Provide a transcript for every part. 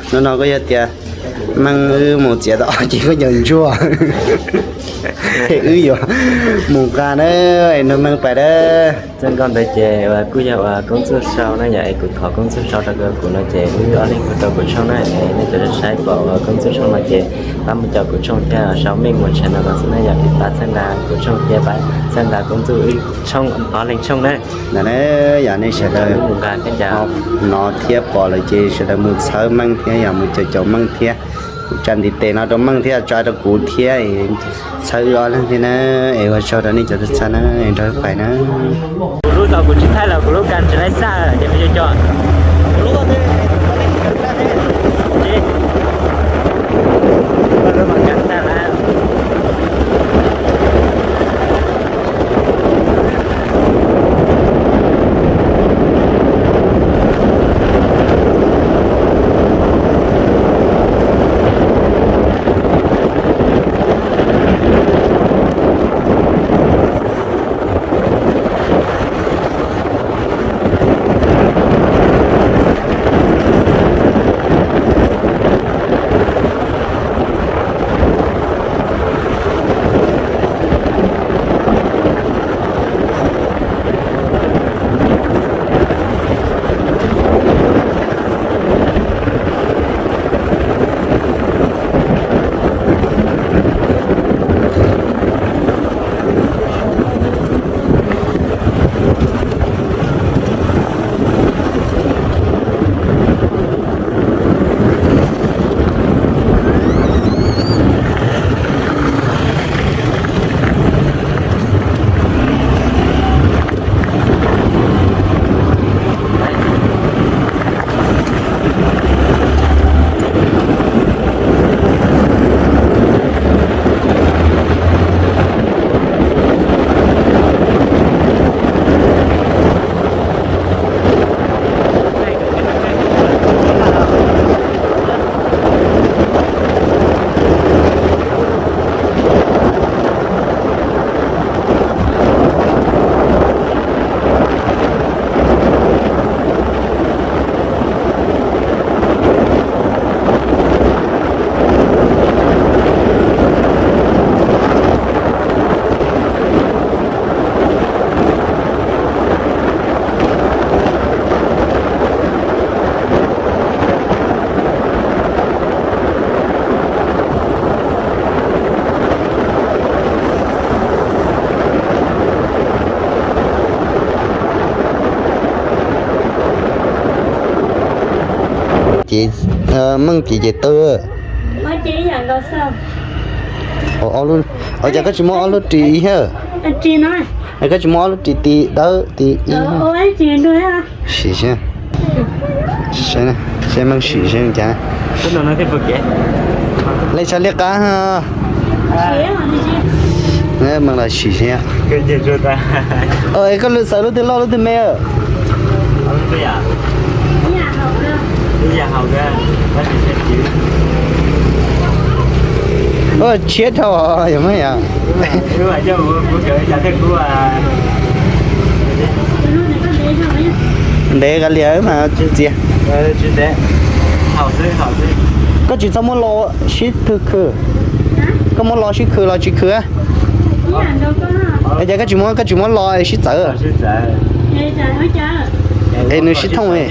Hnub no kuj yog tias Meej wb mus txiav tau ob cev khaub ncaws ntsuag, wb yuav mus nqa na, nrog Meej pais na. Txoj nkauj ntawd ces uas kuj yog uas Koob Txuj sau na yom, es kuv thov Koob Txuj sau rau kuv no ces wb ob leeg hu rau kuv tshooj na, es nej cov saib pom uas Koob Txuj tshooj no ces pab mus caum kuv tshooj thiab sau Meej mus tshawb no xwb na yom, pab txhawb nqa kuv tshooj thiab pab txhawb nqa Koob Txuj wb tshooj ob leeg tshooj na. Ntawd na, yog nej sawv daws hnov thiab pom lawm ces sawv daws mus txhawb Meej thiab yog mus caum caum Meej thiab. Kuv tsa ntiv tes no rau Meej thiab tsa rau kuv thiab, txhawb wb ob leeg thiab na, es ua tsaug rau nej cov txhawb na, nrog wb pais na. Kuv lub tau kuv tsis thaij los kuv lub kas tsis laib xaj ces kuv yuav coj. Ces Meej ces ces tw. Ua cas koj tsis muab ob lub ris ib yam? Koj tsis muab ob lub ris tis dawb tis ib? Sim seb, seb Meej sim seb cas. Li sawv li qab. Meej los sim seb. Koj lub xaws lub twg loj lub twg me? Tshiab dhau yog mas yom. Ntev qa lias mas tsis txiav. Koj tsis txhob muab lo sib thw khw. Koj muab lo sib khw los tsis khw. Es cas koj tsis muab, koj tsis muab lo sib txawv? Es nws sib thooj.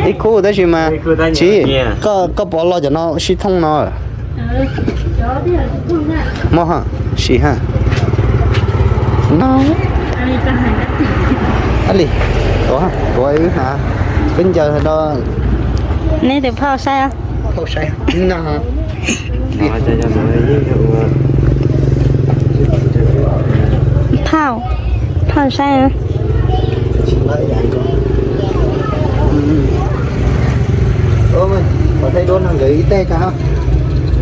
Ib khub tab sis mas tsis, koj pov lo cov no sib thooj no. Muab ha, sim ha. No. Li, tuav, tuav wb hnav, wb ncaws do. Nej tus phauj saib. Phauj saib no. Phauj, phauj saib.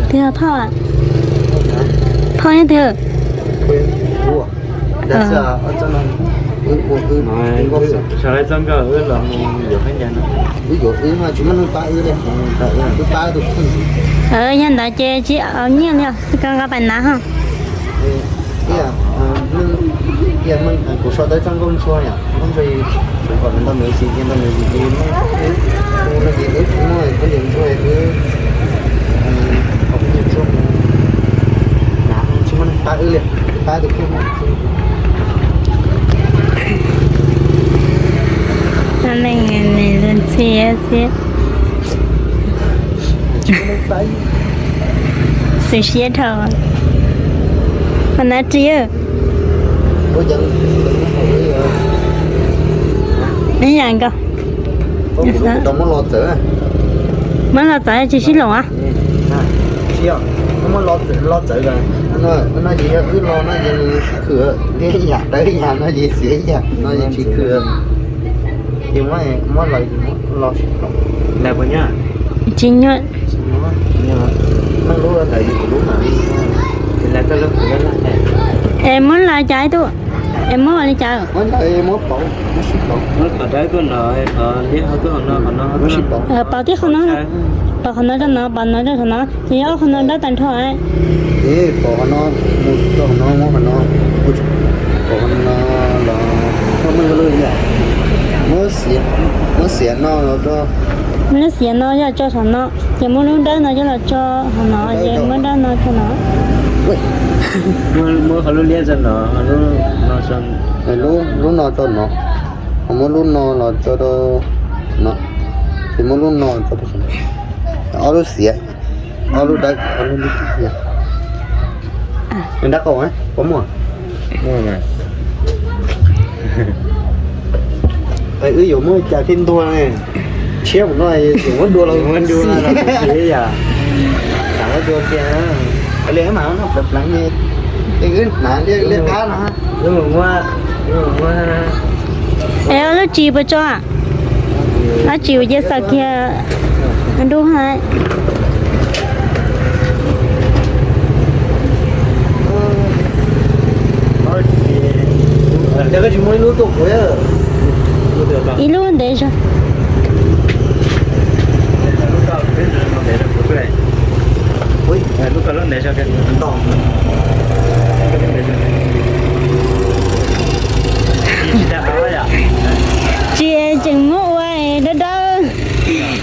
Twg phauj? Phauj nyob twg? Yog ntawd ces tsis ua nyiaj li os, koj nqa pais hnav ho. Tias kuv sau tawb txoj nkauj ntsuag yom, nkauj ntsuag, kuv kom ntau ntawd xis, ntau ntawd xis, mus no ces wb tsis muaj khaub ncaws ntsuag, wb kom khaub ncaws ntsuag mus, tsis muaj neeg pab wb li, pab tus kheej. Ntxhi xwb. Xwm siab dhau. Qhov no ris. Ib yam nkaus. Muab los txawv tsis sib loos. Muab los txawv, no ces yog wb los no ces nws sib khwm, thiab yam dawb yam no ces xiav yam no ces tsis khwm. Ces muab los, los tsis nyuaj. Meej lub ntawd kuv lub mas li. Es muab los cas ib tug? Es muab ua li cas? Muab pauv, muab sib pauv. Pauv tib qho no, pauv qhov no rau no, pauv no rau qhov no, ces yog ob qhov no dawb tag nrho. Pauv qhov no, mus rau qhov no, muab qhov no, pauv qhov no los, muab, muab xiav no los rau. Muab lub xiav no yog tso saum no, ces muab lub dawb no coj los tso qhov no, ces muab dawb no tso no. Muab qhov lub liab tso no, lub no tso no, muab lub no los tso rau no, ces muab lub no tso, ob lub xiav, ob lub dawb, ob lub liab. Dab qau puas muaj? Wb yuav muab cas thiaj ntuag ne? Tshiab mus no yuav muab dua los muab dua los yam, muab dua kiag. Li mas no pleev pleev, wb hnav liaj qab no. Es ob lub tsis puas tso? Ob tsis uas cia xaws kiag nruj hais. Ib lub ntev zog. Tsis tseem muab ua dawb dawb,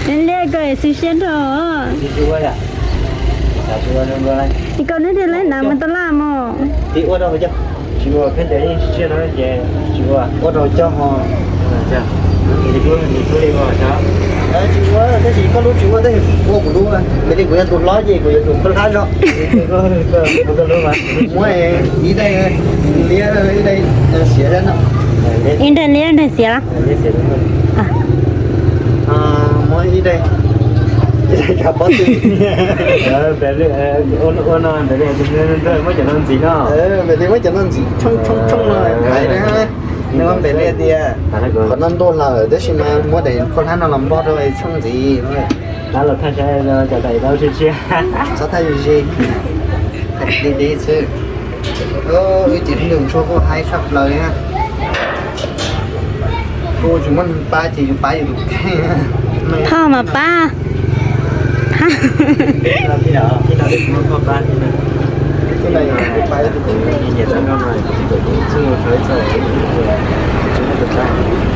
liab ko xwb siab dhau. Koj neb thiaj leb hnav mus tau laj mog. Tsis ua, ua rau coj ho. Tsis ua, tab sis koj lub tsis ua, tab sis ua kuv lub. Vim li kuv yog tus hlob ces kuv yuav tsum khaub hlab zog. Muab ib daim liab, ib daim xiav no. Ib daim liab, ib daim xiav los? Muab ib daim, ib daim cov pob tw. Muab cov no ntxiv no. Vim li muab cov no ntxiv tshooj tshooj tshooj no hais na. Nws ua npem li tias qhov no ntuag lawm tab sis mas muab daim khaub hlab no los npog rau tshooj ntxiv. Txhob thaij ze ze, li li xwb. Wb ces ib ntus ntsuag kuj haib tshaj plaws li. Kuj tsis muaj neeg pab ces yus pab yus tus kheej. Thoj mas pab.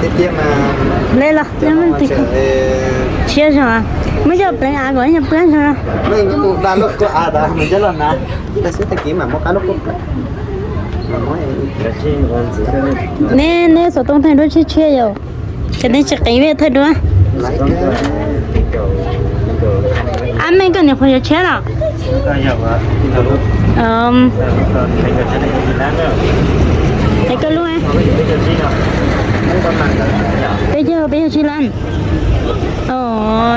Tiag tiag mas. Li los, tshiab zog, muab coj pleev av kom yog plab zog. Mus da lub kua av tas mus coj los hnav, tag xwb tag kis mam muab qab lub kua pleev. Neb, neb xov tooj thaij duab tshiab tshiab yom. Ces neb tsis qeeb vij thaij duab. Ab, Meej, koj niam qhuav yuav tshiab los? Es koj lub? Peb caug, peb caug tsib lab.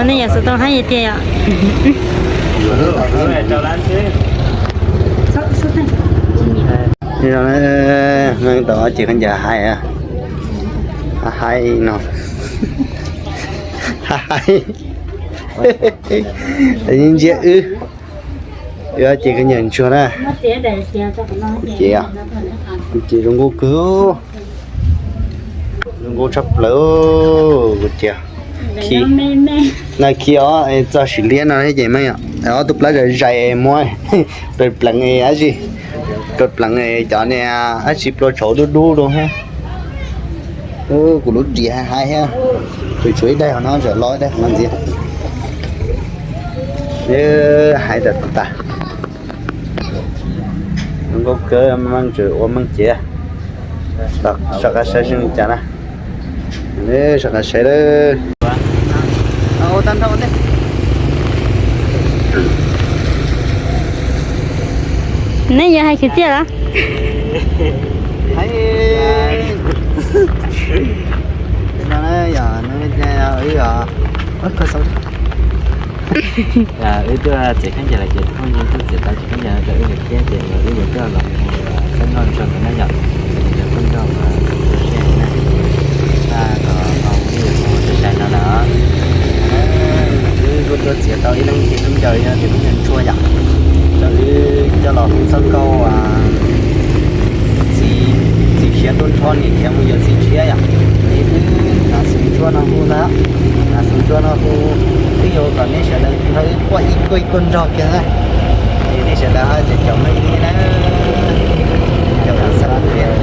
Nej yam xov tooj haib tiag yom. Ces koj ncav haib, haib no, haib, ntsia wb, wb ces koj ncav ntsuag na. Ces, ces zoo nkauj kawg, zoo nkauj tshaj plaws kuv tias. Khi, na khi ob txog sim liab no ces Meej, ob tug plab zais zais muab pleev pleev dab tsi. Kawg pleev cov niag dab tsi plua tshauv dub dub rau thiab. Kuv lub ris hais hais thiab. Tus tshuav ib daim hauv no, tsam los ib daim hauv no ntxiv. Hais tas tas. Nkauj kawg, meej tseem ua meej cev. Rov qab saib seb li cas na. Rov qab saib lawm. Nej yog hais kwv txhiaj los? Wb tuaj txiav khaub ncaws los ces tus phooj ywg twb txiav tau txiav khaub ncaws rau wb lawm thiab ces wb yuav tuaj los mus saib nkauj ntsuag ntawd na yom. Cov nkauj ntsuag uas tua siab na, tab tom los wb yuav mus sai sai no lawm. Wb kuj tuaj txiav tau ib leeg ces khaub ncaws yog tias khaub ncaws ntsuag yom, rau wb coj los hu txoj nkauj txiv, txiv siav tuaj nrho niam khiav mus yuav txiv tshiab yom. Wb hnav xov ntsuab no hu ntag, hnav xov ntsuab no hu, twb yuav kom nej sawv daws nrog wb quaj ib kuj ib kuj nrog kiag na. Es nej sawv daws ho caum caum mloog thiab na, caum xav tias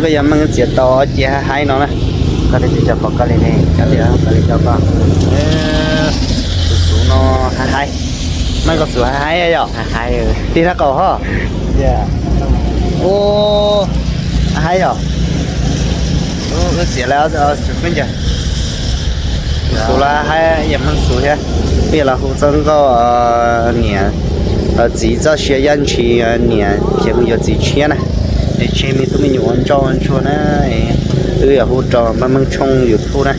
Koj yog meej txiav tau ces hais hais no na. Koj twb tsis tau pom koj li ne, koj li coj koj. Tus xuv no hais hais. Meej koj xuv hais hais yom. Tig rab qau hos. Ua hais yom. Wb txiav lawm, tus xuv los hais yam meej xuv thiab. Peb los hu txoj nkauj niam txiv txoj sia yaj ntshis, niam khiav mus yuav txiv tshiab na. Es tseg me tub me nyuam ua ntsoj ua ntsuag na, wb yuav hu rau npaj meej tshooj YouTube na.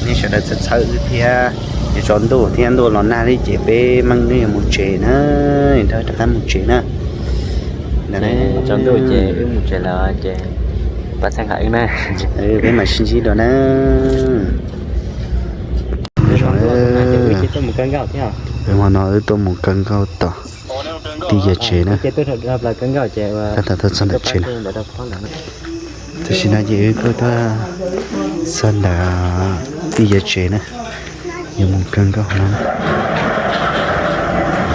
Nej sawv daws txhawb txhawb wb thiab. Yuav tsaus ntuj thiab, ntuj los nag li ces peb meej wb yuav mus tsev na, rov qab mus tsev na. Tsaus ntuj ces wb mus tsev lawm ces pab txhawb nqa wb na. Peb mam sib ntsib dua na. Hmo no wb tuaj mus kaw nkauj tom tij yawg tsev na. Tab tom tuaj txog ntawm tsev na. Tam sim no ces wb kuj tuaj txog ntawm tij yawg tsev na, yuav mus kaw nkauj no.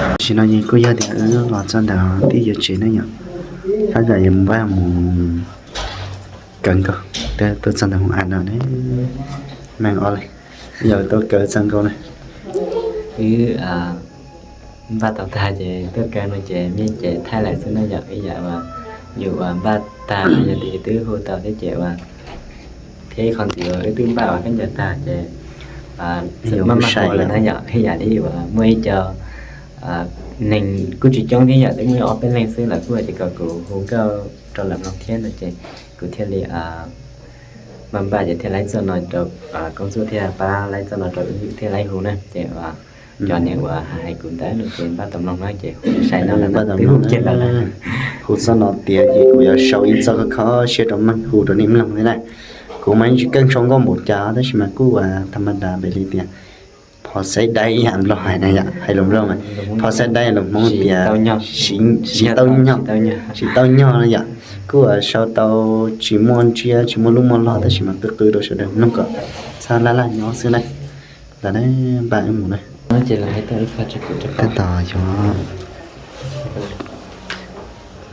Tam sim no ces kuj yog tias wb los txog ntawm tij yawg tsev na yom, tab tom yuav npaj mus kaw nkauj, tuaj txog ntawm hoo as no ne, meej ob leeg, yog tuaj kaw txoj nkauj na. Wb npaj tau tag ces tuaj kaw no ces mej ces thaij lawm xwb na yom, ib yam uas yus uas npaj tag yog tias yus twb hu tau thiab ces uas thiab ib qho ntxiv uas wb twb npaj ua khaub ncaws tag ces maj maj ua lawm na yom, ib yam li uas muaj ib co neeg kuj tsis coob thiab yom, twb muaj ob peb leeg xwb lawm kuj hais tias kom kuv hu nkauj rau lawv mloog thiab no ces kuv thiaj li npaj npaj ces thiaj laib txoj no rau Koob Txuj thiab pab laib txoj no rau wb thiaj laib hu na ces cov niam uas hais kuv ntawd no ces npaj tau mloog no ces hu sai no lawm, npaj tau mloog ces ntawd na. Hu txoj no tiav ces kuv yuav sau ib txoj khov kho siab rau meej hu rau nej mloog thiab na. Kuv mas yeej tsis keej sau nkauj npaum cas tab sis mas kuj ua tham ma das pem li tias phom xaib daib ib yam nplog hais na yom, hais lus nplog mas phom xaib daib, lus Hmoob tias siv tau nyog, siv tau nyog no yom. Kuj ua sau tau tsis muaj ntsiab tsis muaj lub muaj log tab sis mas qw qw rau sawv daws mloog kom txhob laj laj nyob xwb na. Ntawd na, npaj wb mus na. Tab tom yuav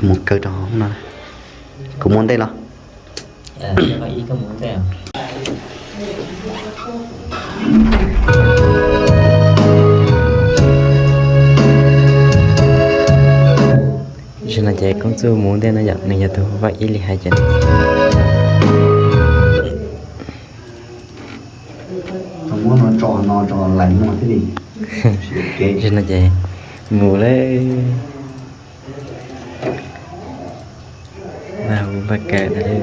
mus kaw rau hauv no. Kuv mus ntej los? Tam sim no ces Koob Txuj mus ntej no yom, nws yog tus vaj ib li hais ces muab no tso no tso lais muag thiab li. Tam sim no ces mus lawm. Npaj hu npaj kaw tas li.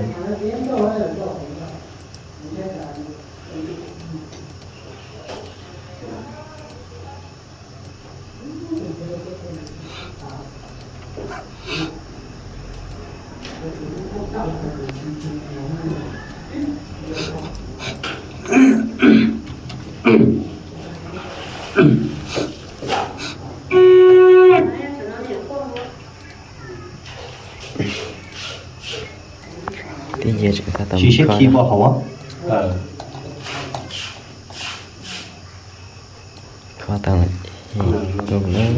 Tsis siab khi npau hauv. Kho tau lawm. Kuv niam,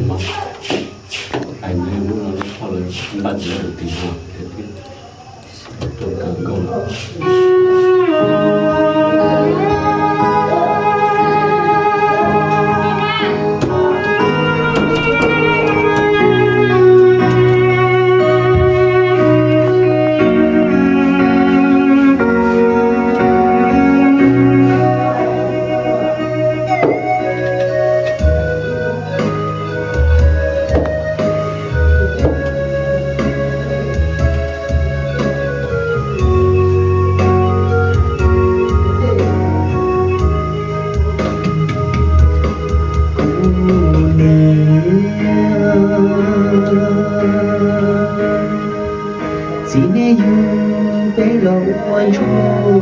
txiv nej yug peb los ua ntsuag,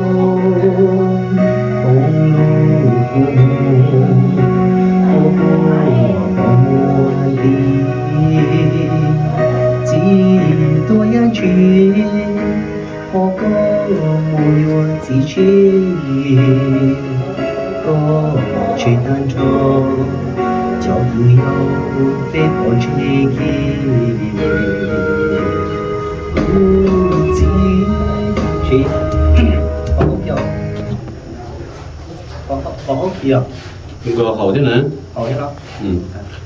poob lub kua muag, poob lub kua muag li. Txiv tuaj yam ntsis, ho koj mus yuav txiv tseg, koj tseg tag nrho, cov kwv yau peb pov tseg kiag. Kuv txiv, pov hauv kiag, pov hauv kiag. Nkaus hauv thiab na. Hauv thiab los?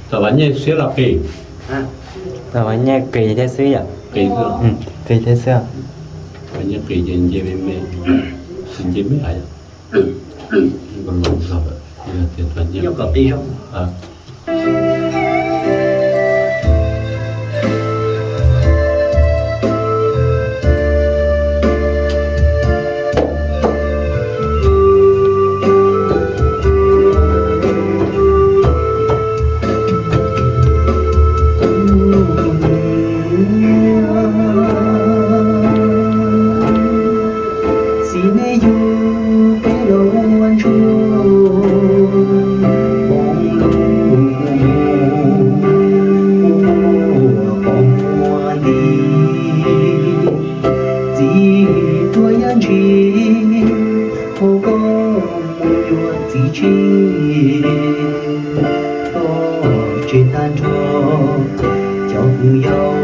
Tam Vam Nyaj siab los qis? Tam Vam Nyaj qis thiab xwb yom. Qis xwb. Qis thiab xwb. Tam Vam Nyaj qis ces nce me me, tsis nce me me. Nkaus los zog, yog tias Tam Vam Nyaj qis zog. Txiv nej yug peb los ua ntsuag, poob lub kua muag, poob lub kua muag li. Txiv tuaj yam ntsis, ho koj mus yuav txiv tseg, koj tseg tag nrho, cov kwv yau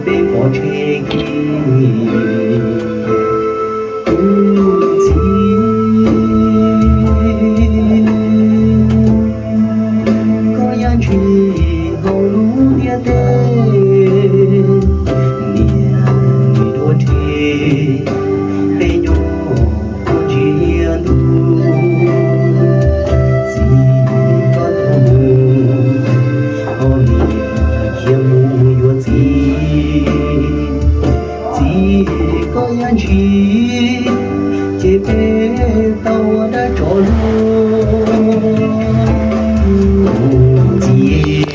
peb pov tseg kiag. Kuv txiv, koj yam ntsis hauv lub ntiaj teb, niam dua rhe, peb nyob ua ntsia ntuj. Txiv koj tuag mus, ho niam khiav mus yuav txiv. Txiv koj yam ntsis, ces peb tau ua dab tsov lug. Txiv,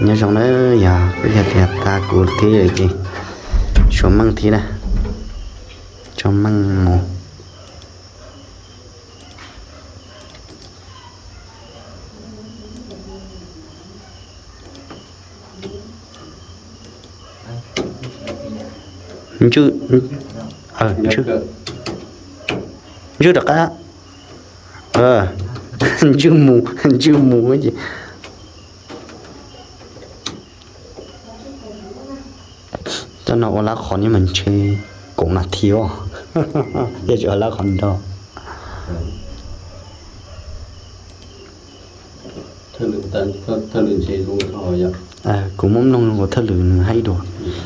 nyob zoo na, yog koj yog tias tas kuv thiab ces tshuav meej thiab na, tso meej mus. Ntswj, ntswj rov qab, ntswj mus, ntswj mus ces. Cov no ua lab qhov nyob mas ntshe kaum nas this os, yog tsis ua lab qhov nrog. Kuv muab mloog zoo nkaus thawj lwm nws haib dua,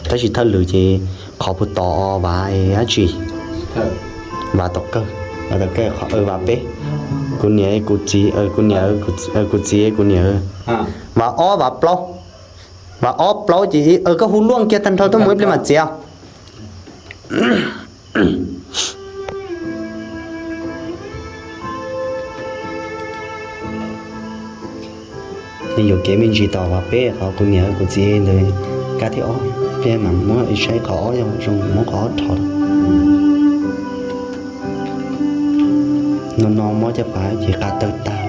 tab sis thawj lwm ces qhov puag tom o vav dab tsi, vav tom kawg, vav tom kawg, vav peb, kuv niam kuv txiv, kuv niam, kuv txiv kuv niam, vav ob vav plaub, vav ob plaub ces koj hu luaj kiag tag nrho tuaj mus ib pliag mam txiav. Yuam kev me ntsis tom vav peb qhov kuv niam kuv txiv ntawd kab thib ob, peb mam muab saib qhov ob yog zoo muab qhov ob rho. No no muab caj pas ces qab tawg tag.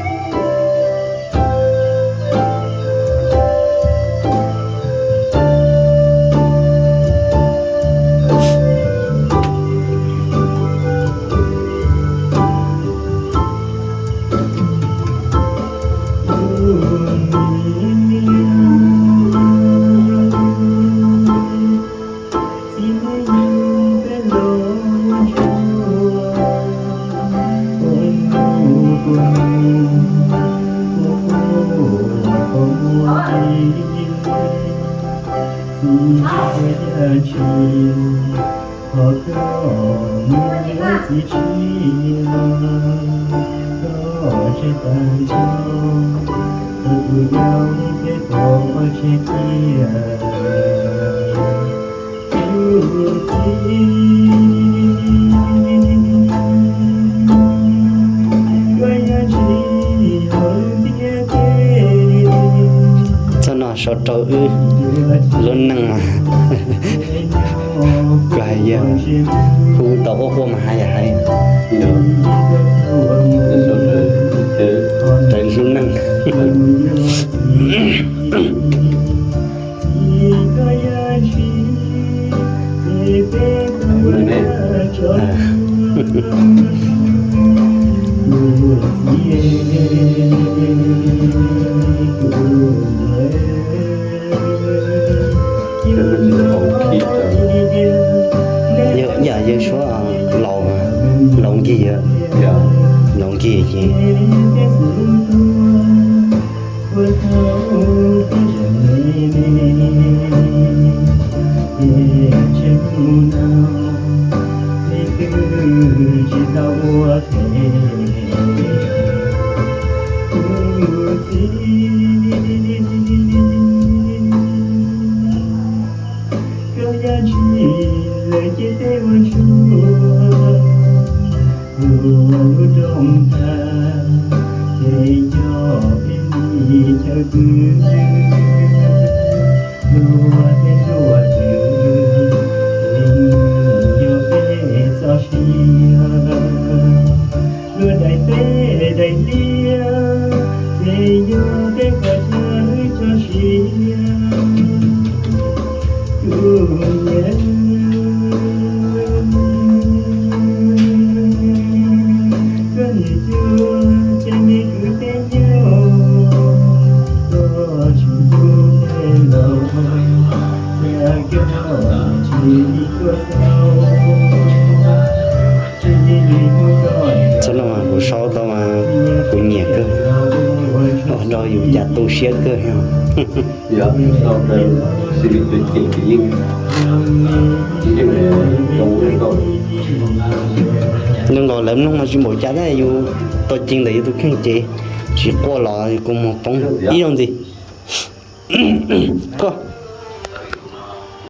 Txoj no sau rau wb lub neej. Kuv hais yog hu tau quaj quaj mas hais yog hais raws lub neej. Yog yam yawg suab laus, laus nkig, laus nkig ces Txoj no mas kuv sau tau mas kuv nyiam kawg, ua rau yus cas tu siab kawg. Zoo nkaus lawv mloog mas tsis npaum cas tab yus tau ceev ntawm yus tus kheej ces tsis quaj los kuv mus poob ib zaug ntxiv. Koj